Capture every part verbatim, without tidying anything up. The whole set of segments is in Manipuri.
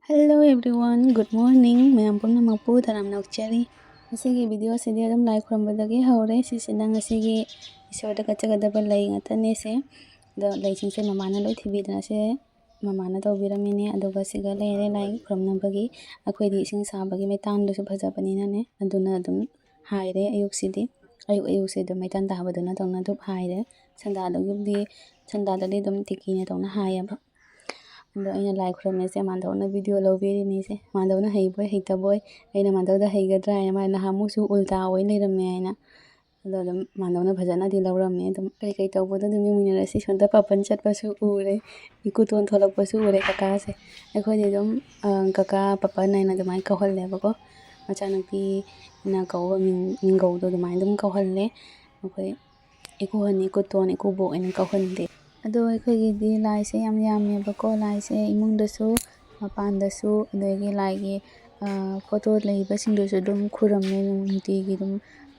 Hello everyone, good morning. ꯃꯌꯥꯝ ꯄꯨꯝꯅꯃꯛꯄꯨ ꯇꯔꯥꯝꯅ ꯑꯣꯛꯆꯔꯤ꯫ ꯉꯁꯤꯒꯤ video ꯑꯁꯤꯗꯤ ꯑꯗꯨꯝ ꯂꯥꯏ ꯈꯨꯔꯨꯝꯕꯗꯒꯤ ꯍꯧꯔꯦ꯫ ꯁꯤꯁꯤꯅ ꯉꯁꯤꯒꯤ ꯏꯁꯣꯔꯗ ꯀꯠꯆꯒꯗꯕ ꯂꯩ ꯉꯥꯛꯇꯅꯦ ꯁꯦ꯫ ꯑꯗꯣ ꯂꯩꯁꯤꯡꯁꯦ ꯃꯃꯥꯅ ꯂꯣꯏ ꯊꯤꯕꯤꯗꯅ ꯁꯦ ꯃꯃꯥꯅ ꯇꯧꯕꯤꯔꯝꯃꯤꯅꯦ꯫ ꯑꯗꯨꯒ ꯁꯤꯒ ꯂꯩꯔꯦ ꯂꯥꯏ ꯈꯨꯔꯨꯝꯅꯕꯒꯤ꯫ ꯑꯩꯈꯣꯏꯗꯤ ꯏꯁꯤꯡ ꯁꯥꯕꯒꯤ ꯃꯩꯇꯥꯟꯗꯨꯁꯨ ꯐꯖꯕꯅꯤꯅꯅꯦ, ꯑꯗꯨꯅ ꯑꯗꯨꯝ ꯍꯥꯏꯔꯦ ꯑꯌꯨꯛꯁꯤꯗꯤ꯫ ꯑꯌꯨꯛ ꯑꯌꯨꯛꯁꯦ ꯑꯗꯨꯝ ꯃꯩꯇꯥꯟ ꯇꯥꯕꯗꯨꯅ ꯇꯧꯅ ꯙꯨꯞ ꯍꯥꯏꯔꯦ꯫ ꯁꯟꯗꯥꯗꯒꯤꯕꯨꯗꯤ, ꯁꯟꯗꯥꯗꯗꯤ ꯑꯗꯨꯝ ꯇꯤꯀꯤꯅ ꯇꯧꯅ ꯍꯥꯏꯌꯦꯕ꯫ ꯑꯗꯣ ꯑꯩꯅ ꯂꯥꯏ ꯈꯨꯔꯨꯝꯃꯦꯁꯦ ꯃꯥꯟꯗꯧꯅ video ꯂꯧꯕꯤꯔꯤꯅꯤꯁꯦ꯫ ꯃꯥꯟꯗꯧꯅ ꯍꯩꯕꯣꯏ ꯍꯩꯇꯕꯣꯏ, ꯑꯩꯅ ꯃꯥꯟꯗꯧꯗ ꯍꯩꯒꯗ꯭ꯔꯥ ꯍꯥꯏꯅ, ꯃꯥ ꯅꯍꯥꯟꯃꯨꯛꯁꯨ ꯎꯜꯇꯥ ꯑꯣꯏ ꯂꯩꯔꯝꯃꯦ ꯍꯥꯏꯅ꯫ ꯑꯗꯣ ꯑꯗꯨꯝ ꯃꯥꯟꯗꯧꯅ ꯐꯖꯅꯗꯤ ꯂꯧꯔꯝꯃꯦ꯫ ꯑꯗꯨꯝ ꯀꯩꯀꯩ ꯇꯧꯕꯗꯣ ꯑꯗꯨꯝ ꯌꯦꯡꯃꯤꯟꯅꯔꯁꯤ꯫ ꯁꯣꯝꯗ ꯄꯥꯄꯟ ꯆꯠꯄꯁꯨ ꯎꯔꯦ, ꯏꯀꯨꯇꯣꯟ ꯊꯣꯛꯂꯛꯄꯁꯨ ꯎꯔꯦ ꯀꯀꯥꯁꯦ꯫ ꯑꯩꯈꯣꯏꯗꯤ ꯑꯗꯨꯝ, ꯑ, ꯀꯀꯥ ꯄꯥꯄꯟ ꯍꯥꯏꯅ ꯑꯗꯨꯃꯥꯏꯅ ꯀꯧꯍꯜꯂꯦꯕꯀꯣ꯫ ꯃꯆꯥꯅꯨꯄꯤꯅ ꯀꯧꯕ ꯃꯤꯡ, ꯃꯤꯡꯒꯧꯗꯣ ꯑꯗꯨꯃꯥꯏꯅ ꯑꯗꯨꯝ ꯀꯧꯍꯜꯂꯦ꯫ ꯑꯩꯈꯣꯏ ꯏꯀꯨꯍꯟ, ꯏꯀꯨꯇꯣꯟ, ꯏꯀꯨꯕꯣꯛ ꯍꯥꯏꯅ ꯀꯧꯍꯟꯗꯦ꯫ ꯑꯗꯣ ꯑꯩꯈꯣꯏꯒꯤꯗꯤ ꯂꯥꯏꯁꯦ ꯌꯥꯝ ꯌꯥꯝꯃꯦꯕꯀꯣ꯫ ꯂꯥꯏꯁꯦ ꯏꯃꯨꯡꯗꯁꯨ, ꯃꯄꯥꯟꯗꯁꯨ, ꯑꯗꯒꯤ ꯂꯥꯏꯒꯤ, ꯑ, photo ꯂꯩꯕꯁꯤꯡꯗꯨꯁꯨ ꯑꯗꯨꯝ ꯈꯨꯔꯝꯃꯦ꯫ ꯅꯨꯡꯇꯤꯒꯤ ꯑꯗꯨꯝ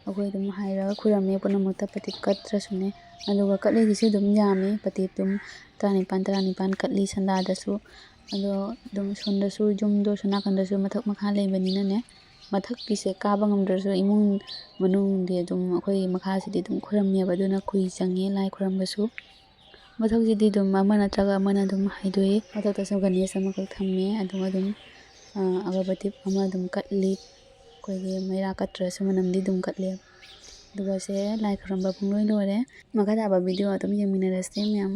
ꯑꯩꯈꯣꯏ ꯑꯗꯨꯝ ꯍꯥꯏꯔꯒ ꯈꯨꯔꯝꯃꯦ, ꯄꯨꯝꯅꯃꯛꯇ ꯄꯇꯤꯞ ꯀꯠꯇ꯭ꯔꯁꯨꯅꯦ꯫ ꯑꯗꯨꯒ ꯀꯠꯂꯤꯒꯤꯁꯨ ꯑꯗꯨꯝ ꯌꯥꯝꯃꯤ, ꯄꯇꯤꯞ ꯑꯗꯨꯝ ꯇꯔꯥꯅꯤꯄꯥꯟ, ꯇꯔꯥꯅꯤꯄꯥꯟ ꯀꯠꯂꯤ ꯁꯟꯗꯥꯗꯁꯨ꯫ ꯑꯗꯣ ꯑꯗꯨꯝ ꯁꯣꯝꯗꯁꯨ, ꯌꯨꯝꯗꯣ ꯁꯣꯝ ꯅꯥꯀꯟꯗꯁꯨ ꯃꯊꯛ ꯃꯈꯥ ꯂꯩꯕꯅꯤꯅꯅꯦ, ꯃꯊꯛꯀꯤꯁꯦ ꯀꯥꯕ ꯉꯝꯗ꯭ꯔꯁꯨ ꯏꯃꯨꯡ ꯃꯅꯨꯡꯗꯤ ꯑꯗꯨꯝ ꯑꯩꯈꯣꯏ ꯃꯈꯥꯁꯤꯗꯤ ꯑꯗꯨꯝ ꯈꯨꯔꯝꯃꯦꯕ, ꯑꯗꯨꯅ ꯀꯨꯏ ꯆꯪꯉꯦ ꯂꯥꯏ ꯈꯨꯔꯝꯕꯁꯨ꯫ ꯃꯊꯛꯁꯤꯗꯤ ꯑꯗꯨꯝ ꯑꯃ ꯅꯠꯇ꯭ꯔꯒ ꯑꯃꯅ ꯑꯗꯨꯝ ꯍꯥꯏꯗꯣꯛꯑꯦ꯫ ꯃꯊꯛꯇꯁꯨ ꯒꯅꯦꯁ ꯑꯃꯈꯛ ꯊꯝꯃꯦ, ꯑꯗꯨꯒ ꯑꯗꯨꯝ, ꯑ, ꯑꯒꯔꯕꯇꯤ ꯑꯃ ꯑꯗꯨꯝ ꯀꯠꯂꯤ꯫ ꯑꯩꯈꯣꯏꯒꯤ ꯃꯩꯔꯥ ꯀꯠꯇ꯭ꯔꯁꯨ ꯃꯅꯝꯗꯤ ꯑꯗꯨꯝ ꯀꯠꯂꯦ꯫ ꯑꯗꯨꯒ ꯁꯦ ꯂꯥꯏ ꯈꯨꯔꯝꯕ ꯄꯨꯡꯂꯣꯏ ꯂꯣꯏꯔꯦ꯫ ꯃꯈꯥ ꯇꯥꯕ video ꯑꯗꯨꯝ ꯌꯦꯡꯃꯤꯟꯅꯔꯁꯦ ꯃꯌꯥꯝ꯫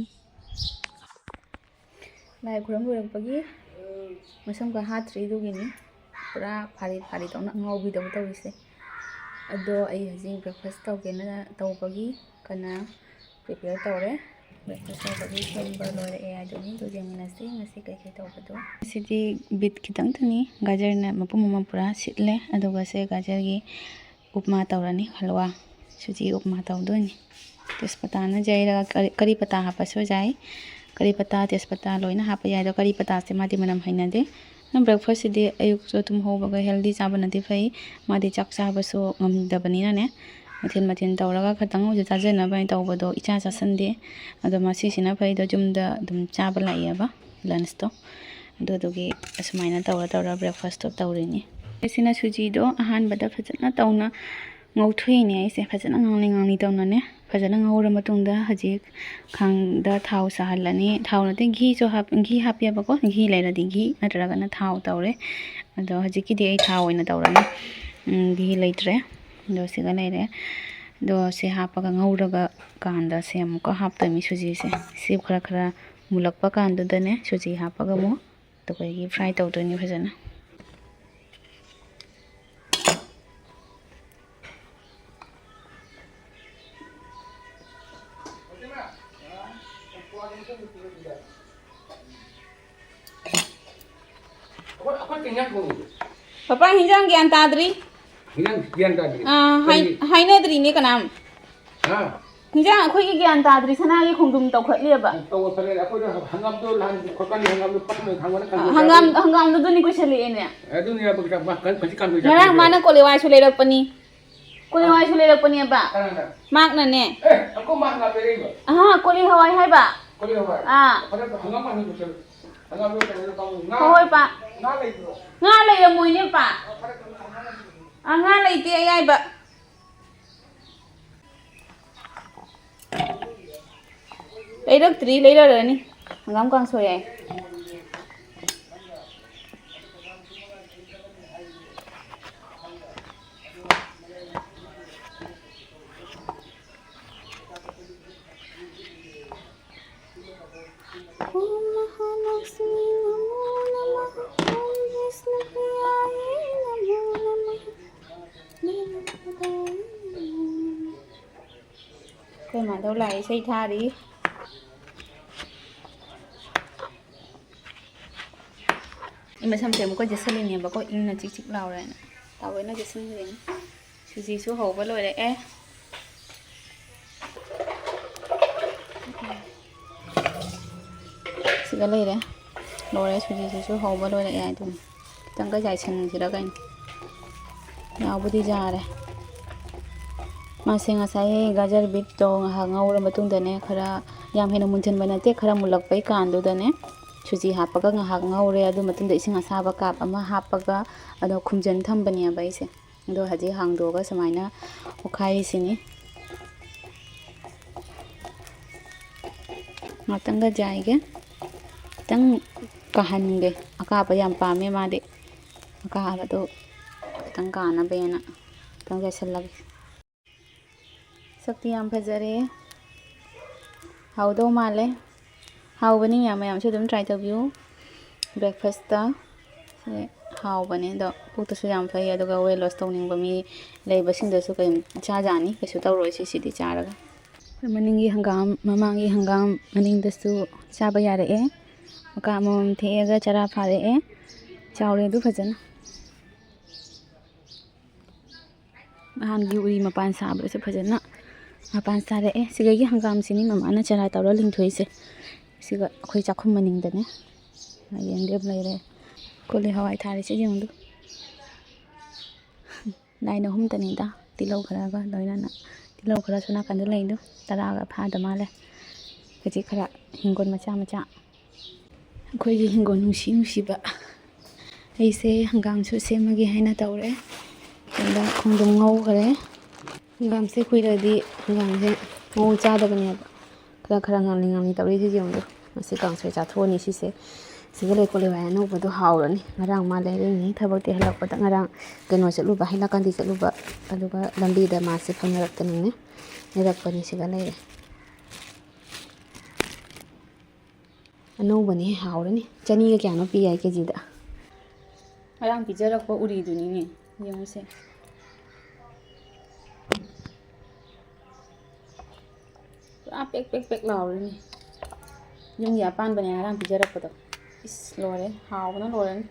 ꯂꯥꯏ ꯈꯨꯔꯨꯝ ꯂꯣꯏꯔꯛꯄꯒꯤ ꯃꯁꯝꯒ ꯍꯥꯠꯇ꯭ꯔꯤ, ꯑꯗꯨꯒꯤꯅꯤ ꯄꯨꯔꯥ ꯐꯥꯔꯤ ꯐꯥꯔꯤ ꯇꯧꯅ ꯑꯉꯥꯎꯕꯤꯗꯧꯅ ꯇꯧꯔꯤꯁꯦ꯫ ꯑꯗꯣ ꯑꯩ ꯍꯧꯖꯤꯛ breakfast ꯇꯧꯒꯦꯅ ꯇꯧꯕꯒꯤ ꯀꯟꯅ prepare ꯇꯧꯔꯦ꯫ Breakfast ꯇꯧꯕꯒꯤ ꯁꯦꯝꯕ ꯂꯣꯏꯔꯛꯑꯦ ꯍꯥꯏꯗꯨꯅꯤ꯫ ꯑꯗꯨ ꯌꯦꯡꯃꯤꯟꯅꯁꯤ ꯉꯁꯤ ꯀꯩꯀꯩ ꯇꯧꯕꯗꯣ꯫ ꯉꯁꯤꯗꯤ beet ꯈꯤꯇꯪꯇꯅꯤ, ꯒꯥꯖꯔꯅ ꯃꯄꯨꯝ ꯑꯃ ꯄꯨꯔꯥ ꯁꯤꯠꯂꯦ꯫ ꯑꯗꯨꯒ ꯁꯦ ꯒꯥꯖꯔꯒꯤ ꯎꯞꯃꯥ ꯇꯧꯔꯅꯤ, ꯍꯜꯋꯥ꯫ ꯁꯨꯖꯤ ꯎꯞꯃꯥ ꯇꯧꯗꯣꯏꯅꯤ꯫ ꯇꯦꯖꯄꯇꯥꯅ ꯌꯩꯔꯒ ꯀꯔꯤ, ꯀꯔꯤ ꯄꯇꯥ ꯍꯥꯞꯄꯁꯨ ꯌꯥꯏ꯫ ꯀꯔꯤ ꯄꯇꯥ, ꯇꯦꯖꯄꯇꯥ ꯂꯣꯏꯅ ꯍꯥꯞꯄ ꯌꯥꯏ꯫ ꯑꯗꯣ ꯀꯔꯤ ꯄꯇꯥꯁꯦ ꯃꯥꯗꯤ ꯃꯅꯝ ꯍꯩꯅꯗꯦ꯫ ꯅꯪ breakfastꯁꯤꯗꯤ ꯑꯌꯨꯛꯁꯨ ꯑꯗꯨꯝ ꯍꯧꯕꯒ healthy ꯆꯥꯕꯅꯗꯤ ꯐꯩ꯫ ꯃꯥꯗꯤ ꯆꯥꯛ ꯆꯥꯕꯁꯨ ꯉꯝꯗꯕꯅꯤꯅꯅꯦ, ꯃꯊꯦꯜ ꯃꯊꯦꯜ ꯇꯧꯔꯒ ꯈꯇꯪ ꯑꯣꯏꯁꯨ ꯆꯥꯖꯅꯕ ꯍꯥꯏꯅ ꯇꯧꯕꯗꯣ ꯏꯆꯥ ꯆꯥꯁꯟꯗꯦ꯫ ꯑꯗꯣ ꯃꯁꯤꯁꯤꯅ ꯐꯩꯗꯣ, ꯌꯨꯝꯗ ꯑꯗꯨꯝ ꯆꯥꯕ ꯂꯥꯛꯑꯦꯕ lunchꯇꯣ꯫ ꯑꯗꯨꯗꯨꯒꯤ ꯑꯁꯨꯃꯥꯏꯅ ꯇꯧꯔ ꯇꯧꯔ breakfastꯇꯣ ꯇꯧꯔꯤꯅꯤ꯫ ꯁꯤꯅ ꯁꯨꯖꯤꯗꯣ ꯑꯍꯥꯟꯕꯗ ꯐꯖꯅ ꯇꯧꯅ ꯉꯧꯊꯣꯛꯏꯅꯦ ꯑꯩꯁꯦ꯫ ꯐꯖꯅ ꯉꯥꯡꯂꯤ ꯉꯥꯡꯂꯤ ꯇꯧꯅꯅꯦ꯫ ꯐꯖꯅ ꯉꯧꯔ ꯃꯇꯨꯡꯗ ꯍꯧꯖꯤꯛ ꯈꯥꯡꯗ ꯊꯥꯎ ꯁꯥꯍꯜꯂꯅꯤ꯫ ꯊꯥꯎ ꯅꯠꯇꯦ, ꯘꯤꯁꯨ ꯍꯥꯞ-, ꯘꯤ ꯍꯥꯞꯄꯦꯕꯀꯣ꯫ ꯘꯤ ꯂꯩꯔꯗꯤ ꯘꯤ, ꯅꯠꯇ꯭ꯔꯒꯅ ꯊꯥꯎ ꯇꯧꯔꯦ꯫ ꯑꯗꯣ ꯍꯧꯖꯤꯛꯀꯤꯗꯤ ꯑꯩ ꯊꯥꯎ ꯑꯣꯏꯅ ꯇꯧꯔꯅꯤ꯫ ꯎꯝ, ꯘꯤ ꯂꯩꯇ꯭ꯔꯦ꯫ ꯑꯗꯣ ꯁꯤꯒ ꯂꯩꯔꯦ꯫ ꯑꯗꯣ ꯁꯤ ꯍꯥꯞꯄꯒ ꯉꯧꯔꯒ ꯀꯥꯟꯗ ꯁꯦ ꯑꯃꯨꯛꯀ ꯍꯥꯞꯇꯣꯏꯅꯤ ꯁꯨꯖꯤꯁꯦ꯫ ꯁꯤ ꯈꯔ ꯈꯔ ꯃꯨꯜꯂꯛꯄ ꯀꯥꯟꯗꯨꯗꯅꯦ ꯁꯨꯖꯤ ꯍꯥꯞꯄꯒ ꯑꯃꯨꯛ ꯑꯗꯨꯒ ꯑꯩꯒꯤ fry ꯇꯧꯗꯣꯏꯅꯤ ꯐꯖꯅ꯫ ꯑꯩꯈꯣꯏ, ꯑꯩꯈꯣꯏ ꯀꯩ ꯏꯟꯖꯥꯡ ꯊꯣꯡꯉꯤꯒꯦ? ꯄꯄꯥ, ꯍꯤꯟꯖꯥꯡ ꯒ꯭ꯌꯥꯟ ꯇꯥꯗ꯭ꯔꯤ꯫ ꯍꯤꯟꯖꯥꯡ ꯒ꯭ꯌꯥꯟ ꯇꯥꯗ꯭ꯔꯤ? ꯑꯥ, ꯍꯥꯏ-, ꯀꯔꯤꯒꯤ? ꯍꯥꯏꯅꯗ꯭ꯔꯤꯅꯦ ꯀꯅꯥꯝ꯫ ꯍꯥ? ꯍꯤꯟꯖꯥꯡ ꯑꯩꯈꯣꯏꯒꯤ ꯒ꯭ꯌꯥꯟ ꯇꯥꯗ꯭ꯔꯤ, ꯁꯅꯥꯒꯤ ꯈꯣꯡꯗ꯭ꯔꯨꯝ ꯇꯧꯈꯠꯂꯤꯑꯕ꯫ ꯇꯧꯈꯠꯂꯦ꯫ ꯑꯩꯈꯣꯏꯗ ꯍꯪꯒꯥꯝꯗꯣ ꯅꯍꯥꯟ ꯈꯣꯠꯀꯅꯤ, ꯍꯪꯒꯥꯝꯗꯣ ꯄꯠꯂꯝꯃꯦ, ꯍꯪꯒꯥꯝꯗ ꯀꯥꯡꯁꯣꯏ ꯍꯪꯒꯥꯝ, ꯆꯥꯕꯩ꯫ ꯍꯪꯒꯥꯝꯗꯨꯗꯅꯤ ꯀꯨꯏꯁꯜꯂꯛꯑꯦꯅꯦ꯫ ꯑꯗꯨꯅꯦ ꯍꯧꯖꯤꯛ ꯀꯥꯟ ꯀꯥꯡꯁꯣꯏ ꯉꯔꯥꯡ ꯆꯥꯕꯩ꯫ ꯃꯥꯅ ꯀꯣꯂꯤ ꯍꯋꯥꯏꯁꯨ ꯂꯩꯔꯛꯄꯅꯤ꯫ ꯀꯣꯂꯤ ꯍꯋꯥꯏꯁꯨ ꯂꯩꯔꯛꯄꯅꯦꯕ꯫ ꯀꯅꯥꯅ? ꯃꯥꯛꯅꯅꯦ꯫ ꯑꯦ, ꯑꯩꯈꯣꯏ ꯃꯥ ꯍꯪꯒꯥꯝ ꯂꯩꯔꯛꯏꯕ꯫ ꯑꯍꯥ, ꯀꯣꯂꯤ ꯍꯋꯥꯏ ꯍꯥꯏꯕ꯫ ꯀꯣꯂꯤ ꯍꯋꯥꯏ? ꯑꯥ꯫ ꯐꯔꯦ, ꯍꯪꯒꯥꯝ ꯃꯥꯟꯕꯤ ꯄꯨꯁꯜꯂꯨ꯫ ꯍꯪꯒꯥꯝꯗꯣ ꯀꯩꯅꯣꯗ ꯄꯥꯝꯃꯨ꯫ ꯉꯥ, ꯍꯣꯏ, ꯍꯣꯏ, ꯄꯥ꯫ ꯉꯥ ꯂꯩꯕ꯭ꯔꯣ? ꯉꯥ ꯂꯩꯔꯝꯃꯣꯏꯅꯦ, ꯄꯥ꯫ ꯐꯔꯦ, ꯐꯔꯦ, ꯍꯪꯒꯥꯝ ꯃꯥꯟꯕꯤ ꯄꯨꯁꯜꯂꯨ꯫ ꯑꯥ, ꯉꯥ ꯂꯩꯇꯦ ꯑꯌꯥꯏꯕ꯫ ꯂꯩꯔꯛꯇ꯭ꯔꯤ, ꯂꯩꯔꯛꯑꯅꯤ꯫ ꯍꯪꯒꯥꯝ ꯀꯥꯡꯁꯣꯏ ꯍꯥꯏ꯫ ॐ महालक्ष्मी नमो नमः, ॐ विष्णुप्रियायै नमो नमः। ꯑꯩꯈꯣꯏ ꯃꯥꯗꯧ ꯂꯥꯛꯑꯦ, ꯏꯁꯩ ꯊꯥꯔꯤ꯫ ꯑꯩ ꯃꯁꯝꯁꯦ ꯑꯃꯨꯛꯀ ꯌꯦꯠꯁꯜꯂꯤꯅꯦꯕꯀꯣ, ꯏꯪꯅ ꯆꯤꯛ ꯆꯤꯛ ꯂꯥꯎꯔꯦꯅ꯫ ꯇꯥꯋꯦꯜꯅ ꯌꯦꯠꯁꯟꯈ꯭ꯔꯤꯅꯤ꯫ ꯁꯨꯖꯤꯁꯨ ꯍꯧꯕ ꯂꯣꯏꯔꯛꯑꯦ꯫ ꯁꯤꯒ ꯂꯩꯔꯦ꯫ ꯂꯣꯏꯔꯦ, ꯁꯨꯖꯤꯁꯤꯁꯨ ꯍꯧꯕ ꯂꯣꯏꯔꯛꯑꯦ ꯍꯥꯏꯗꯨꯅꯤ꯫ ꯈꯤꯇꯪꯒ ꯌꯥꯏꯁꯟꯁꯤꯔ ꯀꯩꯅꯣ꯫ ꯌꯥꯕꯨꯗꯤ ꯌꯥꯔꯦ꯫ ꯃꯥꯁꯦ ꯉꯁꯥꯏ ꯒꯖꯔ ꯕꯤꯠꯇꯣ ꯉꯥꯏꯍꯥꯛ ꯉꯧꯔ ꯃꯇꯨꯡꯗꯅꯦ, ꯈꯔ ꯌꯥꯝ ꯍꯦꯟꯅ ꯃꯨꯟꯁꯤꯟꯕ ꯅꯠꯇꯦ, ꯈꯔ ꯃꯨꯜꯂꯛꯄꯩ ꯀꯥꯟꯗꯨꯗꯅꯦ, ꯁꯨꯖꯤ ꯍꯥꯞꯄꯒ ꯉꯥꯏꯍꯥꯛ ꯉꯧꯔꯦ꯫ ꯑꯗꯨ ꯃꯇꯨꯡꯗ ꯏꯁꯤꯡ ꯑꯁꯥꯕ ꯀꯞ ꯑꯃ ꯍꯥꯞꯄꯒ ꯑꯗꯣ ꯈꯨꯝꯖꯤꯟ ꯊꯝꯕꯅꯦꯕ ꯑꯩꯁꯦ꯫ ꯑꯗꯣ ꯍꯧꯖꯤꯛ ꯍꯥꯡꯗꯣꯛꯑꯒ ꯁꯨꯃꯥꯏꯅ ꯑꯣꯠꯈꯥꯏꯔꯤꯁꯤꯅꯤ꯫ ꯉꯥꯛꯇꯪꯒ ꯌꯥꯏꯒꯦ, ꯈꯤꯇꯪ ꯀꯥꯍꯟꯒꯦ꯫ ꯑꯀꯥꯕ ꯌꯥꯝ ꯄꯥꯝꯃꯦ ꯃꯥꯗꯤ꯫ ꯑꯀꯥꯕꯗꯣ ꯈꯤꯇꯪ ꯀꯥꯅꯕꯅ ꯈꯤꯇꯪ ꯆꯥꯏꯁꯤꯜꯂꯒꯦ꯫ ꯁꯛꯇꯤ ꯌꯥꯝ ꯐꯖꯔꯦ꯫ ꯍꯥꯎꯗꯧ ꯃꯥꯜꯂꯦ꯫ ꯍꯥꯎꯕꯅꯤ, ꯃꯌꯥꯝ ꯃꯌꯥꯝꯁꯨ ꯑꯗꯨꯝ try ꯇꯧꯕꯤꯌꯨ꯫ Breakfast ꯁꯦ ꯍꯥꯎꯕꯅꯦ ꯑꯗꯣ, ꯄꯨꯛꯇꯁꯨ ꯌꯥꯝ ꯐꯩ꯫ ꯑꯗꯨꯒ weight loss ꯇꯧꯅꯤꯡꯕ ꯃꯤ ꯂꯩꯕꯁꯤꯡꯗꯁꯨ ꯀꯩꯝ ꯏꯆꯥ ꯌꯥꯅꯤ, ꯀꯩꯁꯨ ꯇꯧꯔꯣꯏ ꯁꯤꯁꯤꯗꯤ ꯆꯥꯔꯒ꯫ ꯑꯩꯈꯣꯏ ꯃꯅꯤꯡꯒꯤ ꯍꯪꯒꯥꯝ, ꯃꯃꯥꯡꯒꯤ ꯍꯪꯒꯥꯝ ꯃꯅꯤꯡꯗꯁꯨ ꯆꯥꯕ ꯌꯥꯔꯛꯑꯦ꯫ ꯃꯀꯥ ꯑꯃꯃꯝ ꯊꯦꯛꯑꯒ ꯆꯔꯥ ꯐꯥꯔꯛꯑꯦ꯫ ꯆꯥꯎꯔꯦ ꯑꯗꯨ ꯐꯖꯅ꯫ ꯅꯍꯥꯟꯒꯤ ꯎꯔꯤ ꯃꯄꯥꯟ ꯁꯥꯕꯗꯁꯨ ꯐꯖꯅ ꯃꯄꯥꯟ ꯁꯥꯔꯛꯑꯦ꯫ ꯁꯤꯗꯒꯤ ꯍꯪꯒꯥꯝꯁꯤꯅꯤ ꯃꯃꯥꯅ ꯆꯔꯥ ꯇꯧꯔ ꯂꯤꯡꯊꯣꯛꯏꯁꯦ꯫ ꯁꯤꯒ ꯑꯩꯈꯣꯏ ꯆꯥꯛꯈꯨꯝ ꯃꯅꯤꯡꯗꯅꯦ꯫ ꯌꯦꯟꯗꯦꯝ ꯂꯩꯔꯦ꯫ ꯀꯣꯂꯤ ꯍꯋꯥꯏ ꯊꯥꯔꯤꯁꯦ ꯌꯦꯡꯉꯨꯗꯨ꯫ Line ꯑꯍꯨꯝꯇꯅꯤꯗ꯫ ꯇꯤꯜꯍꯧ ꯈꯔꯒ ꯂꯣꯏꯅꯅ꯫ ꯇꯤꯜꯍꯧ ꯈꯔꯁꯨ ꯅꯥꯀꯟꯗ ꯂꯩꯗꯨ꯫ ꯇꯔꯥꯒ ꯐꯥꯗ ꯃꯥꯜꯂꯦ꯫ ꯍꯧꯖꯤꯛ ꯈꯔ ꯍꯤꯡꯒꯣꯜ ꯃꯆꯥ ꯃꯆꯥ꯫ ꯑꯩꯈꯣꯏꯒꯤ ꯍꯤꯡꯒꯣꯜ ꯅꯨꯡꯁꯤ ꯅꯨꯡꯁꯤꯕ꯫ ꯑꯩꯁꯦ ꯍꯪꯒꯥꯝꯁꯨ ꯁꯦꯝꯃꯒꯦ ꯍꯥꯏꯅ ꯇꯧꯔꯦ꯫ ꯑꯗ ꯈꯣꯡꯗ꯭ꯔꯨꯝ ꯉꯧꯈ꯭ꯔꯦ꯫ ꯍꯪꯒꯥꯝꯁꯦ ꯀꯨꯏꯔꯗꯤ ꯍꯪꯒꯥꯝꯁꯦ ꯃꯑꯣꯡ ꯆꯥꯗꯕꯅꯦꯕ꯫ ꯈꯔ ꯈꯔ ꯉꯥꯡꯂꯤ ꯉꯥꯡꯂꯤ ꯇꯧꯔꯤꯁꯦ ꯌꯦꯡꯉꯨ꯫ ꯃꯁꯤ ꯀꯥꯡꯁꯣꯏ ꯆꯥꯊꯣꯛꯑꯅꯤ ꯁꯤꯁꯦ꯫ ꯁꯤꯒ ꯂꯩꯀꯣꯜ ꯂꯩꯋꯥꯏ ꯑꯅꯧꯕꯗꯣ ꯍꯥꯎꯔꯅꯤ꯫ ꯉꯔꯥꯡ ꯃꯥ ꯂꯩꯔꯛꯏꯅꯤ ꯊꯕꯛꯇꯤ ꯍꯜꯂꯛꯄꯗ꯫ ꯉꯔꯥꯡ ꯀꯩꯅꯣ ꯆꯠꯂꯨꯕ, ꯍꯩꯂꯥꯀꯥꯟꯗꯤ ꯆꯠꯂꯨꯕ꯫ ꯑꯗꯨꯒ ꯂꯝꯕꯤꯗ ꯃꯥꯁꯦ ꯐꯪꯅꯔꯛꯇꯅꯅꯦ ꯂꯩꯔꯛꯄꯅꯤ꯫ ꯁꯤꯒ ꯂꯩꯔꯦ꯫ ꯑꯅꯧꯕꯅꯦ, ꯍꯥꯎꯔꯅꯤ꯫ ꯆꯅꯤꯒ ꯀꯌꯥꯅꯣ ꯄꯤ ꯍꯥꯏ ꯀꯦꯖꯤꯗ꯫ ꯉꯔꯥꯡ ꯄꯤꯖꯔꯛꯄ ꯎꯔꯤꯗꯨꯅꯤꯅꯦ, ꯌꯦꯡꯉꯨꯁꯦ꯫ ꯄꯨꯔꯥ ꯄꯦꯛ ꯄꯦꯛ ꯄꯦꯛ ꯂꯥꯎꯔꯅꯤ꯫ ꯌꯨꯝꯒꯤ ꯑꯄꯥꯟꯕꯅꯦ ꯉꯔꯥꯡ ꯄꯤꯖꯔꯛꯄꯗꯣ꯫ ꯏꯁ, ꯂꯣꯏꯔꯦ, ꯍꯥꯎꯕꯅ ꯂꯣꯏꯔꯅꯤ꯫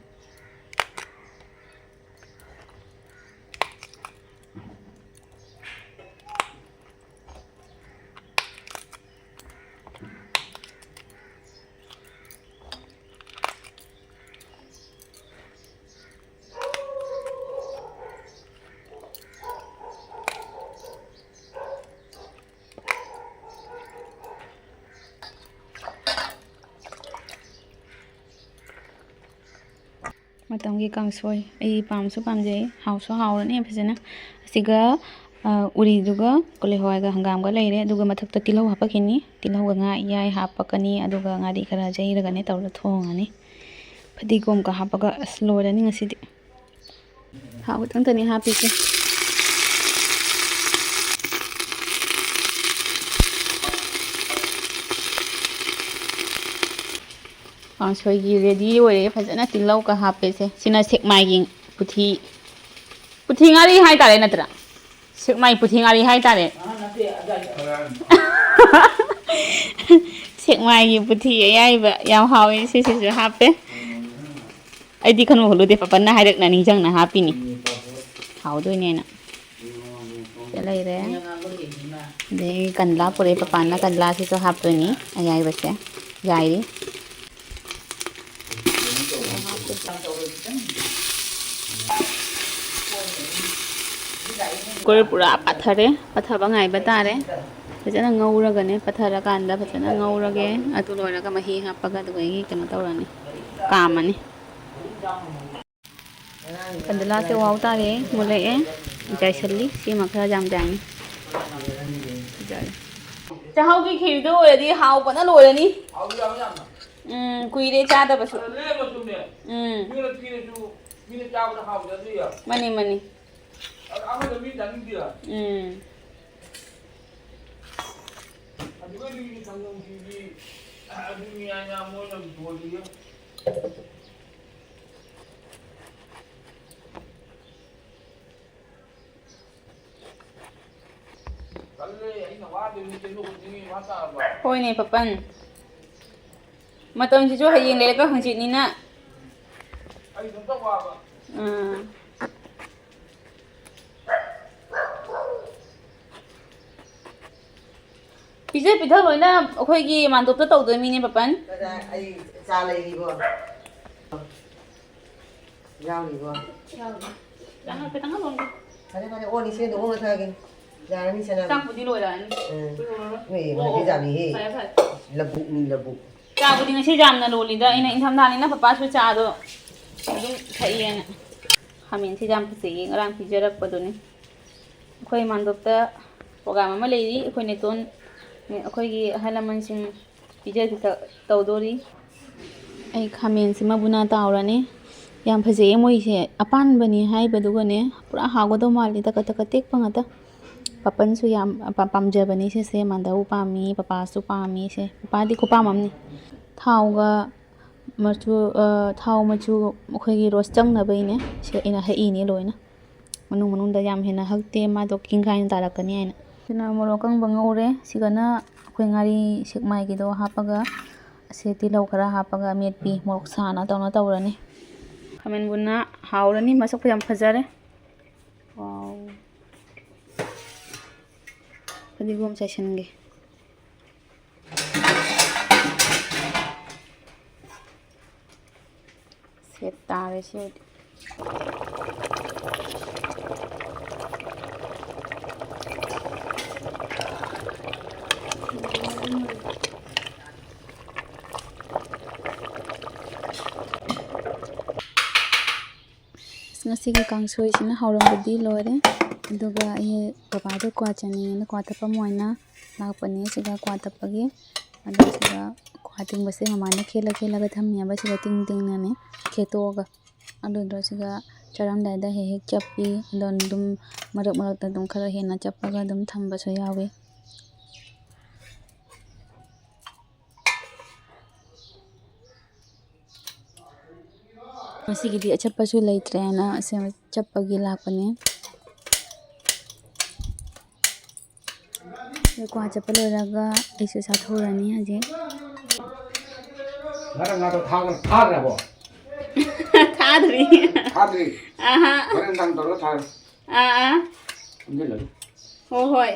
ꯃꯇꯝꯒꯤ ꯀꯥꯡꯁꯣꯏ꯫ ꯑꯩ ꯄꯥꯝꯁꯨ ꯄꯥꯝꯖꯩ, ꯍꯥꯎꯁꯨ ꯍꯥꯎꯔꯅꯤ ꯐꯖꯅ꯫ ꯑꯁꯤꯒ, ꯑ, ꯎꯔꯤꯗꯨꯒ ꯀꯣꯂꯤ ꯍꯋꯥꯏꯒ ꯍꯪꯒꯥꯝꯒ ꯂꯩꯔꯦ, ꯑꯗꯨꯒ ꯃꯊꯛꯇ ꯇꯤꯜꯍꯧ ꯍꯥꯞꯄꯛꯈꯤꯅꯤ꯫ ꯇꯤꯜꯍꯧꯒ ꯉꯥ ꯑꯌꯥꯏ ꯍꯥꯞꯄꯛꯀꯅꯤ, ꯑꯗꯨꯒ ꯉꯥꯔꯤ ꯈꯔ ꯌꯩꯔꯒꯅꯦ ꯇꯧꯔ ꯊꯣꯡꯉꯅꯤ꯫ ꯐꯗꯤꯒꯣꯝꯒ ꯍꯥꯞꯄꯒ ꯑꯁ ꯂꯣꯏꯔꯅꯤ ꯉꯁꯤꯗꯤ꯫ ꯊꯥꯎ ꯈꯤꯇꯪꯇꯅꯤ ꯍꯥꯞꯄꯤꯁꯦ꯫ ꯀꯥꯡꯁꯣꯏꯒꯤ ready ꯑꯣꯏꯔꯦ꯫ ꯐꯖꯅ ꯇꯤꯜꯍꯧꯒ ꯍꯥꯞꯄꯦꯁꯦ꯫ ꯁꯤꯅ ꯁꯦꯛꯃꯥꯏꯒꯤ ꯄꯨꯊꯤ, ꯄꯨꯊꯤ ꯉꯥꯔꯤ ꯍꯥꯏꯇꯥꯔꯦ ꯅꯠꯇ꯭ꯔꯥ? ꯁꯦꯛꯃꯥꯏ ꯄꯨꯊꯤ ꯉꯥꯔꯤ ꯍꯥꯏꯇꯥꯔꯦ꯫ ꯁꯦꯛꯃꯥꯏꯒꯤ ꯄꯨꯊꯤ ꯑꯌꯥꯏꯕ ꯌꯥꯝ ꯍꯥꯎꯋꯦ꯫ ꯁꯤꯁꯤꯁꯨ ꯍꯥꯞꯄꯦ꯫ ꯑꯩꯗꯤ ꯈꯟꯕ ꯈꯜꯂꯨꯗꯦ, ꯄꯥꯄꯟꯅ ꯍꯥꯏꯔꯛꯅ ꯅꯤꯡꯁꯤꯡꯅ ꯍꯥꯞꯄꯤꯅꯤ꯫ ꯍꯥꯎꯗꯣꯏꯅꯦꯅ꯫ ꯁꯤꯗ ꯂꯩꯔꯦ꯫ ꯑꯗꯩ ꯀꯟꯂꯥ ꯄꯨꯔꯛꯑꯦ, ꯄꯥꯄꯥꯟꯅ ꯀꯟꯂꯥꯁꯤꯁꯨ ꯍꯥꯞꯇꯣꯏꯅꯤ, ꯑꯌꯥꯏꯕꯁꯦ ꯌꯥꯏꯔꯤ꯫ ꯀꯨꯀꯔ ꯄꯨꯔꯥ ꯄꯥꯊꯔꯦ, ꯄꯥꯊꯕ ꯉꯥꯏꯕ ꯇꯥꯔꯦ꯫ ꯐꯖꯅ ꯉꯧꯔꯒꯅꯦ, ꯄꯥꯊꯔꯀꯥꯟꯗ ꯐꯖꯅ ꯉꯧꯔꯒꯦ꯫ ꯑꯗꯨ ꯂꯣꯏꯔꯒ ꯃꯍꯤ ꯍꯥꯞꯄꯒ ꯑꯗꯨꯗꯒꯤ ꯀꯩꯅꯣ ꯇꯧꯔꯅꯤ, ꯀꯥꯝꯃꯅꯤ꯫ ꯀꯟꯗꯂꯥꯁꯦ ꯋꯥꯎ ꯇꯥꯔꯦ, ꯃꯨꯜꯂꯛꯑꯦ꯫ ꯖꯥꯏꯁꯜꯂꯤ꯫ ꯁꯤꯃ ꯈꯔ ꯌꯥꯝ ꯌꯥꯏꯅꯤ꯫ ꯆꯥꯛꯍꯥꯎꯒꯤ ꯈꯤꯔꯗꯣ ꯑꯣꯏꯔꯗꯤ ꯍꯥꯎꯕꯅ ꯂꯣꯏꯔꯅꯤ꯫ ꯎꯝ, ꯀꯨꯏꯔꯦ ꯆꯥꯗꯕꯁꯨ꯫ ꯎꯝ꯫ ꯃꯥꯅꯤ, ꯃꯥꯅꯤ꯫ ꯎꯝ꯫ ꯍꯣꯏꯅꯦ, ꯄꯥꯄꯟ꯫ ꯃꯇꯝꯁꯤꯁꯨ ꯍꯌꯦꯡ ꯂꯩꯔꯒ ꯍꯪꯆꯤꯠꯅꯤꯅ꯫ ꯎꯝ꯫ ꯄꯤꯖ ꯄꯤꯊꯛ ꯂꯣꯏꯅ ꯑꯩꯈꯣꯏꯒꯤ ꯃꯥꯟꯗꯣꯞꯇ ꯇꯧꯗꯣꯏ ꯃꯤꯅꯦ, ꯄꯥꯄꯟ꯫ ꯀꯗꯥꯏ? ꯑꯩ ꯆꯥ ꯂꯩꯔꯤꯕꯣ? ꯌꯥꯎꯔꯤꯕꯣ? ꯌꯥꯎꯔꯤ꯫ ꯆꯥ ꯈꯤꯇꯪ ꯍꯥꯞꯄꯝꯒꯦ꯫ ꯐꯔꯦ, ꯐꯔꯦ, ꯑꯣ, ꯅꯤꯡꯁꯤꯡꯗꯣ ꯑꯣ ꯊꯛꯑꯒꯦ꯫ ꯌꯥꯔꯅꯤ, ꯁꯦꯟꯅꯕ꯫ ꯆꯥꯛꯄꯨꯗꯤ ꯂꯣꯏꯔꯛꯑꯅꯤ꯫ ꯎꯝ꯫ ꯀꯨꯏꯔꯔꯣꯏ꯫ ꯅꯣꯏ ꯑꯣ, ꯌꯦꯡꯉꯣ, ꯑꯣ꯫ ꯍꯥꯏꯐꯦꯠ ꯌꯥꯝꯃꯤꯍꯦ꯫ ꯐꯔꯦ, ꯐꯔꯦ꯫ ꯂꯕꯨꯛꯅꯤ, ꯂꯕꯨꯛ꯫ ꯆꯥꯕꯨꯗꯤ ꯉꯁꯤ ꯌꯥꯝꯅ ꯂꯣꯜꯂꯤꯗ, ꯑꯩꯅ ꯏꯪꯊꯝꯊꯥꯅꯤꯅ ꯄꯄꯥꯁꯨ ꯆꯥꯗꯣ ꯑꯗꯨꯝ ꯊꯛꯑꯦꯅ꯫ ꯈꯥꯃꯦꯟꯁꯤꯗ ꯌꯥꯝ ꯐꯖꯩꯌꯦ, ꯉꯔꯥꯡ ꯄꯤꯖꯔꯛꯄꯗꯨꯅꯤ꯫ ꯑꯩꯈꯣꯏ ꯃꯥꯟꯗꯣꯞꯇ ꯄ꯭ꯔꯣꯒ꯭ꯔꯥꯝ ꯑꯃ ꯂꯩꯔꯤ, ꯑꯩꯈꯣꯏ ꯅꯦꯇꯣꯟ, ꯑꯩꯈꯣꯏꯒꯤ ꯑꯍꯜ ꯂꯃꯟꯁꯤꯡ ꯄꯤꯖ ꯄꯤꯊꯛ ꯇꯧꯗꯣꯔꯤ꯫ ꯑꯩ ꯈꯥꯃꯦꯟꯁꯤꯃ ꯕꯨꯅꯥ ꯇꯥꯎꯔꯅꯤ꯫ ꯌꯥꯝ ꯐꯖꯩꯌꯦ ꯃꯣꯏꯁꯦ, ꯑꯄꯥꯟꯕꯅꯤ ꯍꯥꯏꯕꯗꯨꯒꯅꯦ ꯄꯨꯔꯥ ꯍꯥꯎꯒꯗꯧ ꯃꯥꯜꯂꯤ, ꯇꯀꯠ ꯇꯀꯠ ꯇꯦꯛꯄ ꯉꯥꯛꯇ꯫ ꯄꯥꯄꯟꯁꯨ ꯌꯥꯝ ꯄꯥ-, ꯄꯥꯝꯖꯕꯅꯤ ꯁꯤꯁꯦ, ꯃꯥꯟꯗꯧ ꯄꯥꯝꯃꯤ, ꯄꯄꯥꯁꯨ ꯄꯥꯝꯃꯤ ꯁꯦ, ꯄꯄꯥꯗꯤ ꯈꯨꯄꯥꯝ ꯑꯃꯅꯤ꯫ ꯊꯥꯎꯒ ꯃꯆꯨ, ꯑ, ꯊꯥꯎ ꯃꯆꯨ ꯑꯩꯈꯣꯏꯒꯤ ꯔꯣꯁ ꯆꯪꯅꯕꯩꯅꯦ ꯁꯤ ꯑꯩꯅ ꯍꯛꯏꯅꯦ ꯂꯣꯏꯅ꯫ ꯃꯅꯨꯡ ꯃꯅꯨꯡꯗ ꯌꯥꯝ ꯍꯦꯟꯅ ꯍꯛꯇꯦ, ꯃꯥꯗꯣ ꯀꯤꯡꯈꯥꯏꯅ ꯇꯥꯔꯛꯀꯅꯤ ꯍꯥꯏꯅ꯫ ꯁꯤꯅ ꯃꯣꯔꯣꯛ ꯑꯀꯪꯕ ꯉꯧꯔꯦ꯫ ꯁꯤꯒꯅ ꯑꯩꯈꯣꯏ ꯉꯥꯔꯤ ꯁꯦꯛꯃꯥꯏꯒꯤꯗꯣ ꯍꯥꯞꯄꯒ, ꯑꯁꯤ ꯇꯤꯜꯍꯧ ꯈꯔ ꯍꯥꯞꯄꯒ ꯃꯦꯠꯄꯤ, ꯃꯣꯔꯣꯛ ꯁꯥꯅ ꯇꯧꯅ ꯇꯧꯔꯅꯤ꯫ ꯈꯥꯃꯦꯟ ꯕꯨꯅꯥ ꯍꯥꯎꯔꯅꯤ, ꯃꯁꯛꯄꯨ ꯌꯥꯝ ꯐꯖꯔꯦ꯫ ꯋꯥꯎ꯫ ꯐꯗꯤꯒꯣꯝ ꯆꯥꯏꯁꯤꯟꯒꯦ꯫ ꯁꯦꯠ ꯇꯥꯔꯦ ꯁꯤ ꯑꯣꯏꯗꯤ꯫ ꯑꯁ, ꯉꯁꯤꯒꯤ ꯀꯥꯡꯁꯣꯏꯁꯤꯅ ꯍꯥꯎꯔꯝꯕꯗꯤ ꯂꯣꯏꯔꯦ꯫ ꯑꯗꯨꯒ ꯑꯩ ꯕꯕꯥꯗꯣ ꯀ꯭ꯋꯥ ꯆꯥꯅꯤꯡꯉꯦꯅ ꯀ꯭ꯋꯥ ꯊꯛꯐꯝ ꯑꯣꯏꯅ ꯂꯥꯛꯄꯅꯦ꯫ ꯁꯤꯒ ꯀ꯭ꯋꯥ ꯊꯛꯄꯒꯤ, ꯑꯗꯣ ꯁꯤꯒ ꯀ꯭ꯋꯥ ꯇꯤꯡꯕꯁꯦ ꯃꯃꯥꯅ ꯈꯦꯠꯂ ꯈꯦꯠꯂꯒ ꯊꯝꯃꯦꯕ꯫ ꯁꯤꯒ ꯇꯤꯡ ꯇꯤꯡꯅꯅꯦ ꯈꯦꯠꯇꯣꯛꯑꯒ, ꯑꯗꯨꯗꯣ ꯁꯤꯒ ꯆꯥꯔꯝꯗꯥꯏꯗ ꯍꯦꯛ ꯍꯦꯛ ꯆꯞꯄꯤ꯫ ꯑꯗꯣ ꯑꯗꯨꯝ ꯃꯔꯛ ꯃꯔꯛꯇ ꯑꯗꯨꯝ ꯈꯔ ꯍꯦꯟꯅ ꯆꯞꯄꯒ ꯑꯗꯨꯝ ꯊꯝꯕꯁꯨ ꯌꯥꯎꯋꯤ꯫ ꯉꯁꯤꯒꯤꯗꯤ ꯑꯆꯞꯄꯁꯨ ꯂꯩꯇ꯭ꯔꯦꯅ ꯑꯁꯦ ꯆꯞꯄꯒꯤ ꯂꯥꯛꯄꯅꯦ꯫ ꯑꯗꯨ ꯀ꯭ꯋꯥ ꯆꯠꯄ ꯂꯣꯏꯔꯒ ꯑꯩꯁꯨ ꯆꯥꯊꯣꯛꯎꯔꯅꯤ ꯍꯧꯖꯤꯛ꯫ ꯉꯔꯥꯡ ꯉꯥꯗꯣ ꯊꯥꯈ꯭ꯔ-, ꯊꯥꯈ꯭ꯔꯕꯣ? ꯊꯥꯗ꯭ꯔꯤ꯫ ꯊꯥꯗ꯭ꯔꯤ? ꯑꯍꯥ꯫ ꯍꯣꯔꯦꯟ ꯅꯨꯡꯗꯥꯡ ꯇꯧꯔꯒ ꯊꯥꯔꯣ꯫ ꯑꯥ, ꯑꯥ꯫ ꯄꯨꯟꯁꯤꯜꯂꯒ꯫ ꯍꯣꯏ, ꯍꯣꯏ꯫